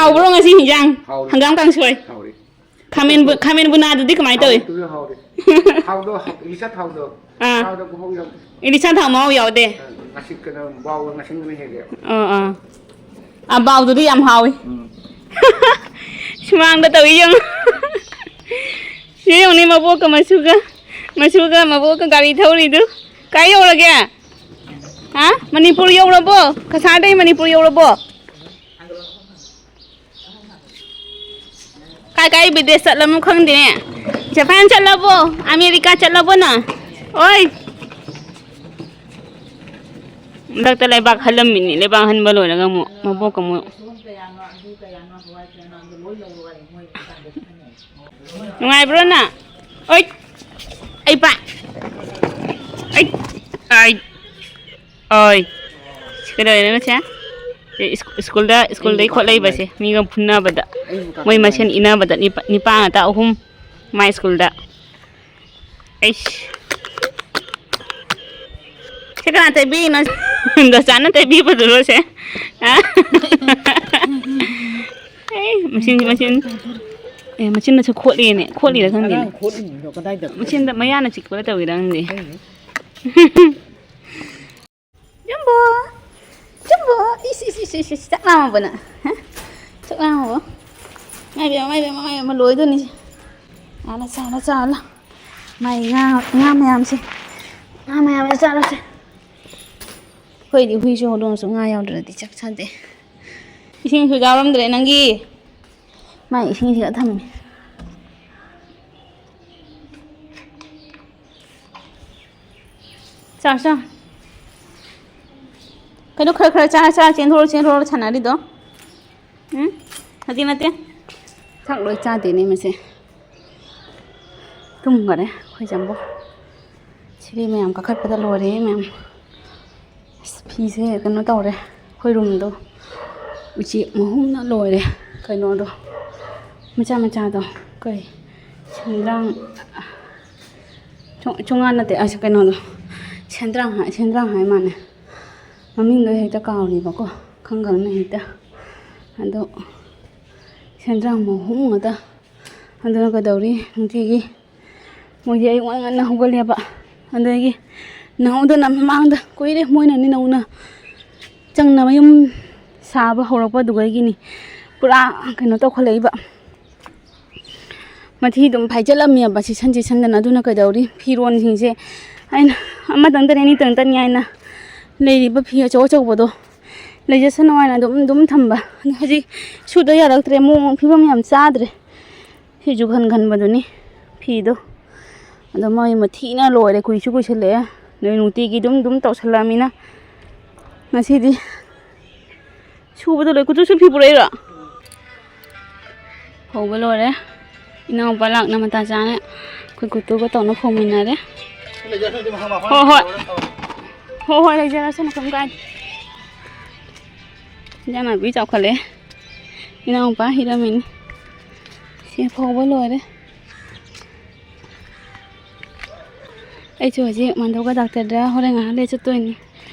ꯍꯧꯕ꯭ꯔꯣ ꯉꯁꯤ ꯍꯤꯟꯖꯥꯡ? ꯍꯥꯎꯔꯤ꯫ ꯍꯪꯒꯥꯝ ꯀꯥꯡꯁꯣꯏ꯫ ꯍꯥꯎꯔꯤ꯫ ꯈꯥꯃꯦꯟ ꯕꯨ-, ꯈꯥꯃꯦꯟ ꯕꯨꯅꯥꯗꯨꯗꯤ ꯀꯃꯥꯏꯅ ꯇꯧꯏ? ꯍꯥꯎꯔꯤ꯫ ꯊꯥꯎꯗꯣ ꯍꯥꯎ-, ꯏꯂꯤꯁꯥ ꯊꯥꯎꯗꯣ꯫ ꯑꯥ꯫ ꯊꯥꯎꯗꯣ ꯃꯍꯥꯎ ꯌꯥꯎ-, ꯏꯂꯤꯁꯥ ꯊꯥꯎ ꯃꯍꯥꯎ ꯌꯥꯎꯗꯦ? ꯉꯁꯤ ꯀꯩꯅꯣ ꯕꯥꯎꯒ ꯉꯁꯪꯒꯅ ꯍꯦꯜꯂꯦꯕ꯫ ꯑꯥ, ꯑꯥ꯫ ꯑꯥ, ꯕꯥꯎꯗꯨꯗꯤ ꯌꯥꯝ ꯍꯥꯎꯏ꯫ ꯎꯝ꯫ ꯁꯨꯃꯥꯡꯗ ꯇꯧꯏ ꯌꯦꯡꯉꯨ꯫ ꯁꯤ ꯌꯦꯡꯉꯨꯅꯦ, ꯃꯕꯣꯛꯀ ꯃꯁꯨꯒ, ꯃꯁꯨꯒ ꯃꯕꯣꯛꯀ ꯒꯥꯔꯤ ꯊꯧꯔꯤꯗꯨ꯫ ꯀꯥꯏ ꯌꯧꯔꯒꯦ? ꯍꯥ? ꯃꯅꯤꯄꯨꯔ ꯌꯧꯔꯕꯣ? ꯀꯁꯥꯔꯗꯩ ꯃꯅꯤꯄꯨꯔ ꯌꯧꯔꯕꯣ? ꯀꯥꯏ ꯀꯥꯏ ꯕꯤꯗꯦꯁ ꯆꯠꯂꯝꯅꯣ ꯈꯪꯗꯦꯅꯦ꯫ ꯖꯄꯥꯟ ꯆꯠꯂꯕꯣ? ꯑꯃꯦꯔꯤꯀꯥ ꯆꯠꯂꯕꯣ ꯅꯪ? ꯑꯣꯏ! ꯍꯟꯗꯛꯇ ꯂꯩꯕꯥꯛ ꯍꯜꯂꯝꯃꯤꯅꯤ꯫ ꯂꯩꯕꯥꯛ ꯍꯟꯕ ꯂꯣꯏꯔꯒ ꯑꯃꯨꯛ ꯃꯕꯣꯛꯀ ꯑꯃꯨꯛ꯫ ꯅꯨꯡꯉꯥꯏꯕ꯭ꯔꯣ ꯅꯪ? ꯑꯣꯏ! ꯑꯩ ꯄꯥ-, ꯑꯩ! ꯑꯩ! ꯑꯣꯏ! ꯁꯤ ꯀꯩꯗꯧꯔꯤꯅꯣ ꯁꯦ? ꯁꯤ ꯁ꯭ꯀꯨ-, ꯁ꯭ꯀꯨꯜꯗ, ꯁ꯭ꯀꯨꯜꯗꯩ ꯈꯣꯠꯂꯛꯏꯕꯁꯦ꯫ ꯃꯤꯒ ꯐꯨꯅꯕꯗ꯫ ꯃꯣꯏ ꯃꯁꯦꯟ ꯏꯟꯅꯕꯗ ꯅꯤꯄꯥ-, ꯅꯤꯄꯥ ꯉꯥꯛꯇ ꯑꯍꯨꯝ꯫ ꯃꯥꯏ ꯁ꯭ꯀꯨꯜꯗ꯫ ꯑꯩꯁ꯫ ꯁꯤ ꯀꯅꯥ ꯇꯩꯕꯤꯅꯣ? ꯗꯣꯆꯥꯅ ꯇꯩꯕꯤꯕꯗꯨꯔꯣ ꯁꯦ? ꯑ? ꯑꯦ, ꯃꯆꯤꯟ, ꯃꯆꯤꯟ꯫ ꯑꯦ, ꯃꯆꯤꯟ ꯃꯆꯤꯟ ꯈꯣꯠꯂꯤꯅꯦ꯫ ꯈꯣꯠꯂꯤꯔ ꯈꯪꯗꯦꯅꯦ꯫ ꯑꯉꯥꯡ ꯈꯣꯠꯂꯤꯅꯤꯗꯣ ꯀꯗꯥꯏꯗ? ꯃꯆꯤꯟꯗ ꯃꯌꯥꯅ ꯆꯤꯛꯄꯗ ꯇꯧꯔꯤꯔ ꯈꯪꯗꯦ꯫ ꯈꯪꯗꯦ꯫ ꯖꯝꯕꯣ! ꯖꯝꯕꯣ! ꯏꯁ, ꯏꯁ, ꯏꯁ, ꯏꯁ, ꯏꯁ, ꯆꯥꯛ ꯂꯥꯝꯃꯕꯣ ꯅꯪ? ꯍꯥ? ꯆꯥꯛ ꯂꯥꯝꯃꯕꯣ? ꯃꯥꯏ ꯄꯦꯝꯃ, ꯃꯥꯏ ꯄꯦꯝꯃ, ꯃꯥꯏ ꯄꯦꯝꯃ, ꯂꯣꯏꯗꯣꯏꯅꯤ꯫ ꯆꯥꯔꯣ, ꯆꯥꯔꯣ, ꯆꯥꯔꯣ꯫ ꯃꯥꯏ ꯉꯥ, ꯉꯥ ꯃꯌꯥꯝꯁꯦ꯫ ꯉꯥ ꯃꯌꯥꯝꯁꯦ ꯆꯥꯔꯣꯁꯦ꯫ ꯑꯩꯈꯣꯏꯗꯤ ꯍꯨꯏꯁꯨ ꯍꯧꯗꯣꯡꯁꯨ ꯉꯥ ꯌꯥꯎꯗ꯭ꯔꯗꯤ ꯆꯥꯛ ꯆꯥꯗꯦ꯫ ꯏꯁꯤꯡꯁꯨ ꯌꯥꯎꯔꯝꯗ꯭ꯔꯦ ꯅꯪꯒꯤ꯫ ꯃꯥꯏ ꯏꯁꯤꯡꯁꯤꯒ ꯊꯝꯃꯦ꯫ ꯆꯥ, ꯆꯥ꯫ ꯀꯩꯅꯣ ꯈꯔ ꯈꯔ ꯆꯥꯔ ꯆꯥꯔ ꯆꯦꯟꯊꯣꯔꯛꯑꯣ, ꯆꯦꯟꯊꯣꯔꯛꯑꯣ ꯁꯥꯟꯅꯔꯤꯗꯣ꯫ ꯎꯝ? ꯅꯠꯇꯦ, ꯅꯠꯇꯦ꯫ ꯆꯥꯛ ꯂꯣꯏ ꯆꯥꯗꯦꯅꯦ ꯃꯁꯦ꯫ ꯇꯨꯝꯈꯔꯦ ꯑꯩꯈꯣꯏ ꯖꯝꯕꯣ꯫ ꯁꯤꯗꯤ ꯃꯌꯥꯝ ꯀꯥꯈꯠꯄꯗ ꯂꯣꯏꯔꯦ ꯃꯌꯥꯝ꯫ ꯑꯁ, ꯐꯤꯁꯦ ꯀꯩꯅꯣ ꯇꯧꯔꯦ꯫ ꯑꯩꯈꯣꯏ ꯔꯨꯝꯗꯣ ꯎꯆꯦꯛ ꯃꯍꯨꯝꯅ ꯂꯣꯏꯔꯦ꯫ ꯀꯩꯅꯣꯗꯣ, ꯃꯆꯥ ꯃꯆꯥꯗꯣ, ꯀꯩ, ꯁꯦꯟꯗ꯭ꯔꯥꯡ, ꯆꯣ-, ꯆꯣꯉꯥ ꯅꯠꯇꯦ, ꯑꯁ, ꯀꯩꯅꯣꯗꯣ, ꯁꯦꯟꯗ꯭ꯔꯥꯡ ꯍꯥꯏ, ꯁꯦꯟꯗ꯭ꯔꯥꯡ ꯍꯥꯏ ꯃꯥꯅꯦ꯫ ꯃꯃꯤꯡꯗꯣ ꯍꯦꯛꯇ ꯀꯥꯎꯔꯤꯕꯀꯣ, ꯈꯪ ꯈꯪꯅ ꯍꯦꯛꯇ꯫ ꯑꯗꯣ ꯍꯦꯟꯖꯥꯡ ꯃꯍꯨꯝ ꯉꯥꯛꯇ꯫ ꯑꯗꯨꯅ ꯀꯩꯗꯧꯔꯤ, ꯅꯨꯡꯇꯤꯒꯤ ꯃꯣꯏꯗꯤ ꯑꯌꯨꯛ ꯉꯟ ꯉꯟꯅ ꯍꯧꯒꯠꯂꯦꯕ꯫ ꯑꯗꯒꯤ ꯅꯍꯧꯗꯅ ꯃꯃꯥꯡꯗ ꯀꯨꯏꯔꯦ, ꯃꯣꯏꯅꯅꯤ ꯅꯧꯅ ꯆꯪꯅꯕ ꯌꯨꯝ ꯁꯥꯕ ꯍꯧꯔꯛꯄ ꯑꯗꯨꯗꯒꯤꯅꯤ ꯄꯨꯔꯥ ꯀꯩꯅꯣ ꯇꯧꯈꯠꯂꯛꯏꯕ꯫ ꯃꯊꯤ ꯑꯗꯨꯝ ꯐꯥꯏꯖꯜꯂꯝꯃꯦꯕ ꯁꯤꯁꯟ ꯁꯤꯁꯟꯗꯅ꯫ ꯑꯗꯨꯅ ꯀꯩꯗꯧꯔꯤ, ꯐꯤꯔꯣꯟꯁꯤꯡꯁꯦ ꯑꯩꯅ ꯑꯃꯇꯪꯗꯅꯤ ꯑꯅꯤꯇꯪꯗꯅꯤ ꯍꯥꯏꯅ ꯂꯩꯔꯤꯕ ꯐꯤ ꯑꯆꯧ ꯑꯆꯧꯕꯗꯣ ꯂꯩꯖꯁꯅꯨ ꯍꯥꯏꯅ ꯑꯗꯨꯝ ꯑꯗꯨꯝ ꯊꯝꯕ꯫ ꯑꯗꯣ ꯍꯧꯖꯤꯛ ꯁꯨꯗ ꯌꯥꯔꯛꯇ꯭ꯔꯦ, ꯃꯑꯣꯡ ꯐꯤꯕꯝ ꯌꯥꯝ ꯆꯥꯗ꯭ꯔꯦ꯫ ꯁꯤꯁꯨ ꯈꯟ ꯈꯟꯕꯗꯨꯅꯤ ꯐꯤꯗꯣ꯫ ꯑꯗꯣ ꯃꯣꯏ ꯃꯊꯤꯅ ꯂꯣꯏꯔꯦ, ꯀꯨꯏꯁꯨ ꯀꯨꯏꯁꯜꯂꯛꯑꯦ꯫ ꯅꯣꯏ ꯅꯨꯡꯇꯤꯒꯤ ꯑꯗꯨꯝ ꯑꯗꯨꯝ ꯇꯧꯁꯜꯂꯛꯑꯃꯤꯅ ꯉꯁꯤꯗꯤ ꯁꯨꯕꯗꯣ ꯂꯣꯏ꯫ ꯀꯨꯇꯨꯁꯨ ꯐꯤ ꯄꯨꯔꯛꯏꯔꯣ? ꯐꯧꯕ ꯂꯣꯏꯔꯦ꯫ ꯏꯅꯥꯎꯄꯥ ꯂꯥꯛꯅ ꯃꯇꯥ ꯆꯥꯅ ꯑꯩꯈꯣꯏ ꯀꯨꯇꯨꯒ ꯇꯧꯅ ꯐꯧꯃꯤꯟꯅꯔꯦ꯫ ꯍꯣꯏ ꯍꯣꯏ꯫ ꯍꯣꯏ ꯍꯣꯏ, ꯂꯩꯖꯔꯁꯅꯨ, ꯀꯩꯝ ꯀꯥꯏꯗꯦ꯫ ꯏꯟꯖꯥꯡ ꯅꯥꯄꯤ ꯆꯥꯎꯈꯠꯂꯛꯑꯦ꯫ ꯏꯅꯥꯎꯄꯥ ꯍꯤꯔꯝꯃꯤꯅꯤ꯫ ꯁꯤ ꯐꯧꯕ ꯂꯣꯏꯔꯦ꯫ ꯑꯩꯁꯨ ꯍꯧꯖꯤꯛ ꯃꯥꯟꯗꯧꯒ ꯗꯥꯛꯇꯔꯗ ꯍꯣꯔꯦꯟ ꯉꯥꯏꯍꯥꯛ ꯂꯩ ꯆꯠꯇꯣꯏꯅꯤ꯫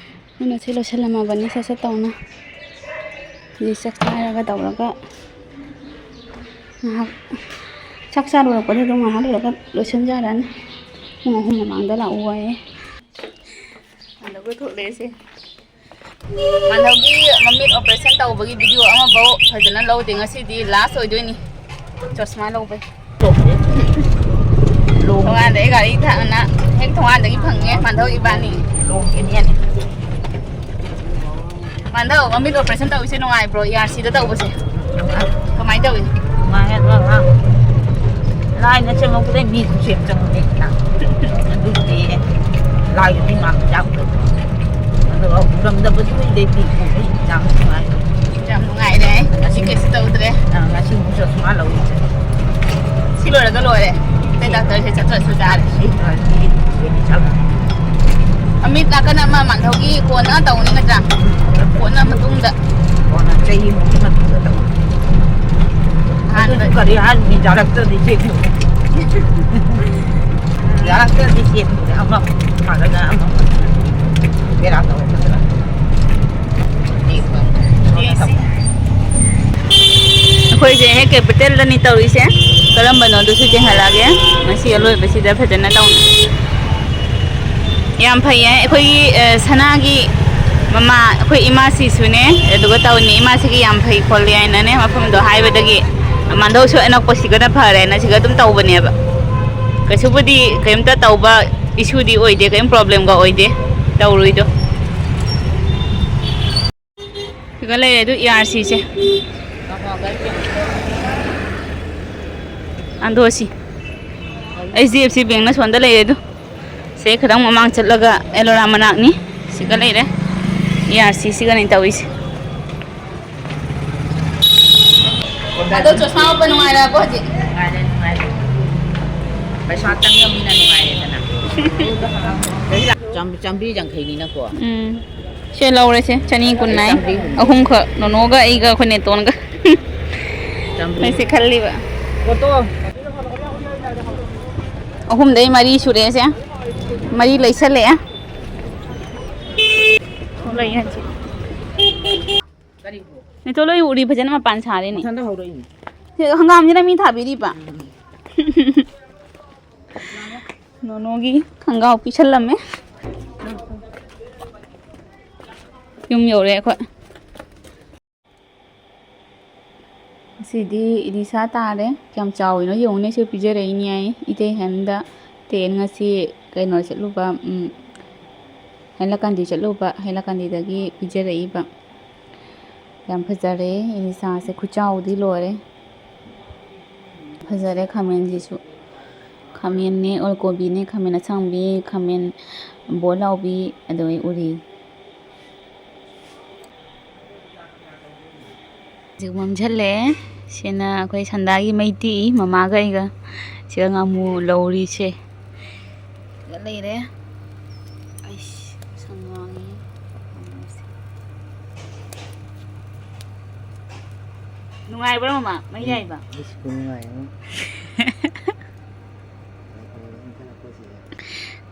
ꯑꯗꯨꯅ ꯁꯤ ꯂꯣꯏꯁꯤꯜꯂꯝꯃꯕꯅꯤ ꯁꯠ ꯁꯠ ꯇꯧꯅ꯫ ꯍꯧꯖꯤꯛ ꯆꯥꯛ ꯆꯥꯔꯒ ꯇꯧꯔꯒ ꯉꯥꯏꯍꯥꯛ ꯆꯥꯛ ꯆꯥ ꯂꯣꯏꯔꯛꯄꯗ ꯑꯗꯨꯝ ꯉꯥꯏꯍꯥꯛ ꯂꯩꯔꯒ ꯂꯣꯏꯁꯤꯟꯖꯔꯅꯤ꯫ ꯄꯨꯡ ꯑꯍꯨꯝ ꯃꯃꯥꯡꯗ ꯂꯥꯛꯎ ꯍꯥꯏꯌꯦ꯫ ꯃꯥꯟꯗꯧꯒ ꯊꯣꯛꯂꯛꯑꯦ ꯁꯦ꯫ ꯃꯥꯟꯗꯧꯒꯤ ꯃꯃꯤꯠ operation ꯇꯧꯕꯒꯤ video ꯑꯃꯐꯥꯎ ꯐꯖꯅ ꯂꯧꯗꯦ꯫ ꯉꯁꯤꯗꯤ last ꯑꯣꯏꯗꯣꯏꯅꯤ ꯆꯁꯃꯥ ꯂꯧꯕꯩ꯫ ꯊꯣꯡꯒꯥꯟꯗꯩ ꯒꯥꯔꯤ ꯊꯥꯅ ꯍꯦꯛ ꯊꯣꯡꯒꯥꯟꯗꯒꯤ ꯐꯪꯉꯦ ꯃꯥꯟꯗꯧ ꯏꯕꯥꯅꯤ꯫ ꯃꯥꯟꯗꯧ, ꯃꯃꯤꯠ operation ꯇꯧꯕꯁꯦ ꯅꯨꯡꯉꯥꯏꯕ꯭ꯔꯣ? ARCꯗ ꯇꯧꯕꯁꯦ ꯀꯃꯥꯏꯅ ꯇꯧꯏ? ꯅꯨꯡꯉꯥꯏ, ꯑꯗꯣ ꯑꯉꯥꯡ ꯂꯥꯏꯅ ꯆꯪꯉꯛꯄꯗꯩ ꯃꯤ ꯈꯨꯆꯦꯝ ꯆꯪꯉꯛꯑꯦꯗꯅ꯫ ꯑꯗꯨꯕꯨꯗꯤ ꯂꯥꯏꯒꯤ ꯃꯤ ꯃꯥꯟꯕ ꯌꯥꯝ ꯐꯩ꯫ ꯑꯗꯨꯒ ꯎꯔꯝꯗꯕꯁꯨ ꯂꯩꯇꯦ, ꯐꯤ ꯈꯣꯏꯕ ꯌꯥꯝ ꯅꯨꯡꯉꯥꯏ꯫ ꯌꯥꯝ ꯅꯨꯡꯉꯥꯏꯔꯦ꯫ ꯉꯁꯤ ꯀꯩꯁꯨ ꯇꯧꯗ꯭ꯔꯦ꯫ ꯑ, ꯉꯁꯤ ꯑꯃꯨꯛ ꯆꯁꯃꯥ ꯂꯧꯔꯤꯁꯦ꯫ ꯁꯤ ꯂꯣꯏꯔꯒ ꯂꯣꯏꯔꯦ꯫ ꯑꯇꯩ ꯗꯥꯛꯇꯔꯁꯦ ꯆꯠꯇ꯭ꯔꯁꯨ ꯌꯥꯔꯦ꯫ ꯁꯤ ꯂꯣꯏꯔꯗꯤ ꯆꯠꯂꯅꯤ꯫ ꯑꯃꯤꯠ ꯅꯥꯀꯟ ꯑꯃ ꯃꯥꯟꯗꯧꯒꯤ ꯀꯣꯟꯅ ꯇꯧꯅꯤ ꯅꯠꯇ꯭ꯔꯥ? ꯀꯣꯟꯅ ꯃꯇꯨꯡꯗ꯫ ꯀꯣꯟꯅ ꯆꯍꯤ ꯃꯨꯛꯀꯤ ꯃꯇꯨꯡꯗ ꯇꯧꯅꯤ꯫ ꯑꯍꯥꯟꯕ ꯑꯗꯨꯁꯨ ꯀꯔꯤ ꯍꯥꯏꯅꯤ? ꯌꯥꯔꯛꯇ꯭ꯔꯗꯤ ꯆꯦꯟꯈꯤꯕ꯫ ꯌꯥꯔꯛꯇ꯭ꯔꯗꯤ ꯆꯦꯟꯈꯤꯕ꯫ ꯑꯃ ꯐꯔꯒ ꯑꯃ ꯕꯦꯔꯥ ꯇꯧꯔꯛꯀꯗ꯭ꯔꯥ? ꯌꯦꯡꯁꯤ꯫ ꯑꯩꯈꯣꯏꯁꯦ ꯍꯦꯛ ꯀꯦꯄꯤꯇꯦꯜꯗꯅꯤ ꯇꯧꯔꯤꯁꯦ꯫ ꯀꯔꯝꯕꯅꯣꯗꯨꯁꯨ ꯌꯦꯡꯍꯜꯂꯛꯑꯒꯦ꯫ ꯉꯁꯤ ꯑꯂꯣꯏꯕꯁꯤꯗ ꯐꯖꯅ ꯇꯧꯅ꯫ ꯌꯥꯝ ꯐꯩꯌꯦ꯫ ꯑꯩꯈꯣꯏꯒꯤ, ꯑ, ꯁꯅꯥꯒꯤ ꯃꯃꯥ, ꯑꯩꯈꯣꯏ ꯏꯃꯥꯁꯤꯁꯨꯅꯦ, ꯑꯗꯨꯒ ꯇꯧꯅꯤ꯫ ꯏꯃꯥꯁꯤꯒꯤ ꯌꯥꯝ ꯐꯩ ꯈꯣꯠꯂꯤ ꯍꯥꯏꯅꯅꯦ, ꯃꯐꯝꯗꯣ ꯍꯥꯏꯕꯗꯒꯤ ꯃꯥꯟꯗꯧꯁꯨ ꯑꯅꯛꯄꯁꯤꯒꯅ ꯐꯔꯦꯅ ꯁꯤꯒ ꯑꯗꯨꯝ ꯇꯧꯕꯅꯦꯕ꯫ ꯀꯩꯁꯨꯕꯨꯗꯤ ꯀꯔꯤꯝꯇ ꯇꯧꯕ ꯏꯁꯨꯗꯤ ꯑꯣꯏꯗꯦ, ꯀꯔꯤꯝ ꯄ꯭ꯔꯣꯕ꯭ꯂꯦꯝꯒ ꯑꯣꯏꯗꯦ ꯇꯧꯔꯨꯏꯗꯣ꯫ ꯁꯤꯒ ꯂꯩꯔꯦ ꯑꯗꯨ ꯏ ꯑꯥꯔ ꯁꯤꯁꯦ꯫ ꯑꯟꯗꯣꯁꯤ꯫ ꯑꯩꯆ ꯗꯤ ꯑꯦꯐ ꯁꯤ ꯕꯦꯡꯅ ꯁꯣꯝꯗ ꯂꯩꯔꯦ ꯑꯗꯨ꯫ ꯁꯦ ꯈꯤꯇꯪ ꯃꯃꯥꯡ ꯆꯠꯂꯒ ꯑꯦꯂꯣꯔꯥ ꯃꯅꯥꯛꯅꯤ꯫ ꯁꯤꯒ ꯂꯩꯔꯦ꯫ ꯏ ꯑꯥꯔ ꯁꯤ ꯁꯤꯒꯅꯤ ꯇꯧꯔꯤꯁꯦ꯫ ꯑꯗꯣ ꯆꯣꯁꯅꯥ ꯎꯞꯄ ꯅꯨꯡꯉꯥꯏꯔꯕꯣ ꯍꯧꯖꯤꯛ? ꯅꯨꯡꯉꯥꯏꯔꯦ, ꯅꯨꯡꯉꯥꯏꯔꯦ꯫ ꯄꯩꯁꯥ ꯆꯪꯉꯃꯤꯅ ꯅꯨꯡꯉꯥꯏꯔꯦꯗꯅ꯫ ꯆꯥꯝ-, ꯆꯥꯝꯃꯔꯤ ꯌꯥꯡꯈꯩꯅꯤꯅꯀꯣ꯫ ꯎꯝ꯫ ꯁꯦ ꯂꯧꯔꯁꯦ, ꯆꯅꯤ ꯀꯨꯟ ꯅꯥꯏ꯫ ꯆꯥꯝꯃꯔꯤ ꯍꯨꯝꯐꯨ꯫ ꯑꯍꯨꯝꯈꯛ, ꯅꯣꯅꯣꯒ ꯑꯩꯒ ꯑꯩꯈꯣꯏ ꯅꯦꯇꯣꯟꯒ꯫ ꯆꯥꯝꯃꯔꯤ꯫ ꯑꯩꯁꯦ ꯈꯜꯂꯤꯕ꯫ ꯐꯣꯇꯣ꯫ ꯑꯍꯨꯝꯗꯩ ꯃꯔꯤ ꯁꯨꯔꯛꯑꯦꯁꯦ꯫ ꯃꯔꯤ ꯂꯩꯁꯜꯂꯛꯑꯦ꯫ ꯊꯣꯛꯂꯛꯑꯦ ꯍꯧꯖꯤꯛ꯫ ꯀꯔꯤꯕꯨ? ꯅꯦꯇꯣꯟ ꯂꯣꯏ ꯎꯔꯤ, ꯐꯖꯅ ꯃꯄꯥꯟ ꯁꯥꯔꯦꯅꯦ꯫ ꯃꯊꯟꯇ ꯍꯧꯔꯛꯏꯅꯤ꯫ ꯁꯤ ꯍꯪꯒꯥꯝꯁꯤꯅ ꯃꯤ ꯊꯥꯕꯤꯔꯤꯕ꯫ ꯎꯝ꯫ ꯅꯣꯅꯣꯒꯤ ꯈꯪꯒꯥꯎ ꯄꯤꯁꯜꯂꯝꯃꯦ꯫ ꯌꯨꯝ ꯌꯧꯔꯦ ꯑꯩꯈꯣꯏ꯫ ꯉꯁꯤꯗꯤ ꯏꯂꯤꯁꯥ ꯇꯥꯔꯦ꯫ ꯀꯌꯥꯝ ꯆꯥꯎꯋꯤꯅꯣ ꯌꯦꯡꯉꯨꯅꯦ꯫ ꯁꯤ ꯄꯤꯖꯔꯛꯏꯅꯦ ꯍꯥꯏꯌꯦ꯫ ꯏꯇꯩ ꯍꯦꯝꯗ ꯇꯦꯟ ꯉꯁꯤ ꯀꯩꯅꯣ ꯆꯠꯂꯨꯕ, ꯎꯝ, ꯍꯩꯂꯥꯀꯟꯗꯤ ꯆꯠꯂꯨꯕ꯫ ꯍꯩꯂꯥꯀꯟꯗꯤꯗꯒꯤ ꯄꯤꯖꯔꯛꯏꯕ꯫ ꯌꯥꯝ ꯐꯖꯔꯦ ꯏꯂꯤꯁꯥꯁꯦ꯫ ꯈꯨꯆꯥꯎꯗꯤ ꯂꯣꯏꯔꯦ꯫ ꯐꯖꯔꯦ ꯈꯥꯃꯦꯟꯁꯤꯁꯨ꯫ ꯈꯥꯃꯦꯟꯅꯦ, ꯑꯣꯜ ꯀꯣꯕꯤꯅꯦ, ꯈꯥꯃꯦꯟ ꯑꯁꯥꯡꯕꯤ, ꯈꯥꯃꯦꯟ ꯕꯣꯜ ꯂꯥꯎꯕꯤ, ꯑꯗꯨꯒ ꯎꯔꯤ꯫ ꯍꯧꯖꯤꯛ ꯃꯝꯁꯤꯜꯂꯛꯑꯦ꯫ ꯁꯤꯅ ꯑꯩꯈꯣꯏ ꯁꯟꯗꯥꯒꯤ ꯃꯩ ꯇꯤꯛꯏ, ꯃꯃꯥꯒ ꯑꯩꯒ꯫ ꯁꯤꯒ ꯉꯥꯃꯨ ꯂꯧꯔꯤꯁꯦ꯫ ꯁꯤꯒ ꯂꯩꯔꯦ꯫ ꯑꯩꯁ, ꯁꯟ ꯋꯥꯡꯉꯤ꯫ ꯅꯨꯡꯉꯥꯏꯕ꯭ꯔꯣ, ꯃꯃꯥ? ꯃꯩ ꯌꯥꯏꯕ? ꯑꯩꯁꯨ ꯅꯨꯡꯉꯥꯏ꯫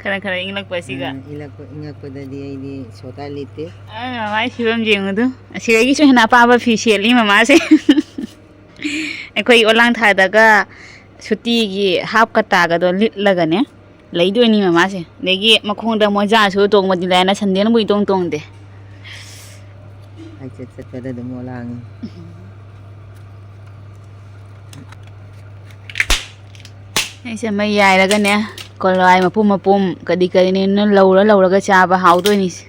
ꯈꯔ ꯈꯔ ꯏꯪꯂꯛꯄ ꯑꯁꯤꯒ꯫ ꯎꯝ, ꯏꯪꯂꯛꯄ, ꯏꯪꯂꯛꯄꯗꯗꯤ ꯑꯩꯗꯤ ꯁꯣꯇꯥ ꯂꯤꯠꯇꯦ꯫ ꯑ, ꯃꯃꯥꯏ ꯐꯤꯕꯝ ꯌꯦꯡꯉꯨꯗꯨ꯫ ꯑꯁꯤꯗꯒꯤꯁꯨ ꯍꯦꯟꯅ ꯑꯄꯥꯕ ꯐꯤ ꯁꯦꯠꯂꯤ ꯃꯃꯥꯁꯦ꯫ ꯑꯩꯈꯣꯏ ꯑꯣꯂꯥꯡ ꯊꯥꯗꯒ ꯁꯨꯇꯤꯒꯤ ꯍꯥꯞ ꯀꯇꯥꯒꯗꯣ ꯂꯤꯠꯂꯒꯅꯦ ꯂꯩꯗꯣꯏꯅꯤ ꯃꯃꯥꯁꯦ꯫ ꯑꯗꯒꯤ ꯃꯈꯣꯡꯗ ꯃꯣꯖꯥꯁꯨ ꯇꯣꯡꯕꯗꯤ ꯂꯥꯏꯅ ꯁꯟꯗꯦꯜꯕꯨ ꯏꯇꯣꯡ ꯇꯣꯡꯗꯦ꯫ ꯍꯥꯏꯆꯦꯠ ꯆꯠꯄꯗ ꯑꯗꯨꯝ ꯑꯣꯂꯥꯡꯉꯤ꯫ ꯑꯩꯁꯦ ꯃꯩ ꯌꯥꯏꯔꯒꯅꯦ, ꯀꯣꯂꯥꯏ ꯃꯄꯨꯝ ꯃꯄꯨꯝ ꯀꯔꯤ ꯀꯔꯤꯅꯦꯅ ꯂꯧꯔ ꯂꯧꯔꯒ ꯆꯥꯕ ꯍꯥꯎꯗꯣꯏꯅꯤꯁꯦ꯫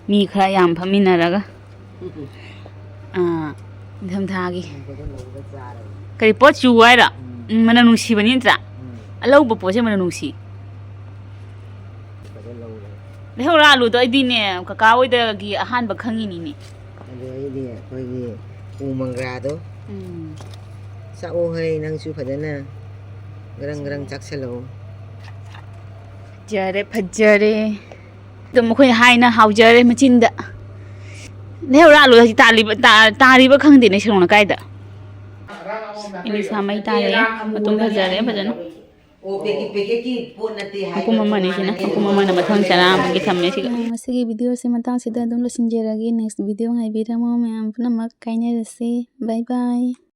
ꯃꯤ ꯈꯔ ꯌꯥꯝ ꯐꯝꯃꯤꯟꯅꯔꯒ꯫ ꯑꯥ, ꯅꯤꯡꯊꯝꯊꯥꯒꯤ꯫ ꯀꯔꯤ ꯄꯣꯠ ꯆꯨ ꯍꯥꯏꯔꯣ? ꯎꯝ꯫ ꯎꯝ, ꯃꯅꯝ ꯅꯨꯡꯁꯤꯕꯅꯤ ꯅꯠꯇ꯭ꯔꯥ? ꯎꯝ꯫ ꯑꯂꯧꯕ ꯄꯣꯠꯁꯦ ꯃꯅꯝ ꯅꯨꯡꯁꯤ꯫ ꯐꯖꯅ ꯂꯧꯔꯦ꯫ ꯂꯩꯍꯧ ꯔꯥ ꯑꯂꯨꯗꯣ ꯑꯩꯗꯤꯅꯦ, ꯀꯀꯥ ꯍꯣꯏꯗꯒꯤ ꯑꯍꯥꯟꯕ ꯈꯪꯉꯤꯅꯤꯅꯦ꯫ ꯑꯗꯣ ꯑꯩꯗꯤ ꯑꯩꯈꯣꯏꯒꯤ ꯎ ꯃꯪꯒ꯭ꯔꯥꯗꯣ꯫ ꯎꯝ꯫ ꯆꯥꯛꯑꯣ ꯍꯩ, ꯅꯪꯁꯨ ꯐꯖꯅ ꯒ꯭ꯔꯪ ꯒ꯭ꯔꯪ ꯆꯥꯛꯁꯜꯂꯛꯑꯣ꯫ ꯐꯖꯔꯦ, ꯐꯖꯔꯦ꯫ ꯑꯗꯨꯝ ꯑꯩꯈꯣꯏꯅ ꯍꯥꯏꯅ ꯍꯥꯎꯖꯔꯦ ꯃꯆꯤꯟꯗ꯫ ꯂꯩꯍꯧ ꯔꯥ ꯑꯂꯨ ꯍꯧꯖꯤꯛ ꯇꯥꯜꯂꯤꯕ-, ꯇꯥ-, ꯇꯥꯔꯤꯕ ꯈꯪꯗꯦꯅꯦ ꯁꯤꯔꯣꯡ ꯂꯩꯀꯥꯏꯗ꯫ ꯏꯂꯤꯁꯥ ꯃꯩ ꯇꯥꯔꯦ꯫ ꯃꯇꯨꯝ ꯐꯖꯔꯦ ꯐꯖꯅ꯫ ꯑꯣ, ꯄꯦꯀꯦꯠ, ꯄꯦꯀꯦꯠꯀꯤ ꯄꯣꯠ ꯅꯠꯇꯦ ꯍꯥꯏ꯫ ꯃꯄꯨꯝ ꯑꯃꯅꯤ ꯁꯤꯅ, ꯃꯄꯨꯝ ꯑꯃꯅ ꯃꯊꯪ ꯆꯔꯥ ꯑꯃꯒꯤ ꯊꯝꯃꯦ ꯁꯤꯒ꯫ ꯉꯁꯤꯒꯤ ꯚꯤꯗꯤꯑꯣꯁꯦ ꯃꯇꯥꯡꯁꯤꯗ ꯑꯗꯨꯝ ꯂꯣꯏꯁꯤꯟꯖꯔꯒꯦ꯫ Next ꯚꯤꯗꯤꯑꯣ ꯉꯥꯏꯕꯤꯔꯝꯃꯣ ꯃꯌꯥꯝ ꯄꯨꯝꯅꯃꯛ꯫ ꯀꯥꯏꯅꯔꯁꯤ꯫ Bye bye꯫